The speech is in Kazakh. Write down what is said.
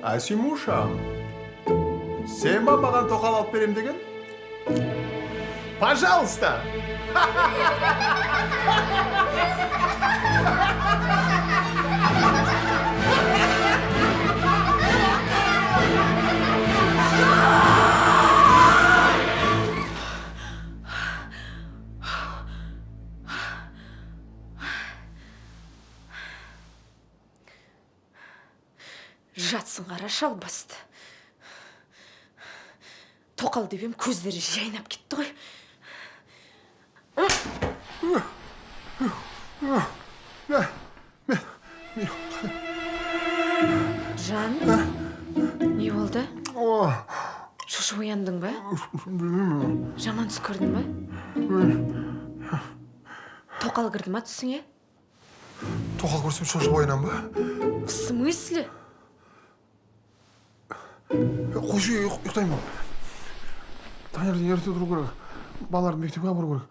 Асимуша, сен ба маған тоқал алып берем деген? Пожалуйста. Жатсын, қарашы, албасты. Тоқал деп ем, көздері жайнап кетті ғой. Жан, не болды? Шошып ояндың ба? Жаман түс көрдің ба? Тоқал кірді ма түсіңе? Тоқал көрсем, шошып оянамын ба? В смысле? Қойшы, ұйықтаймын. Таңертең ерте тұру керек, балаларды мектепке апару керек.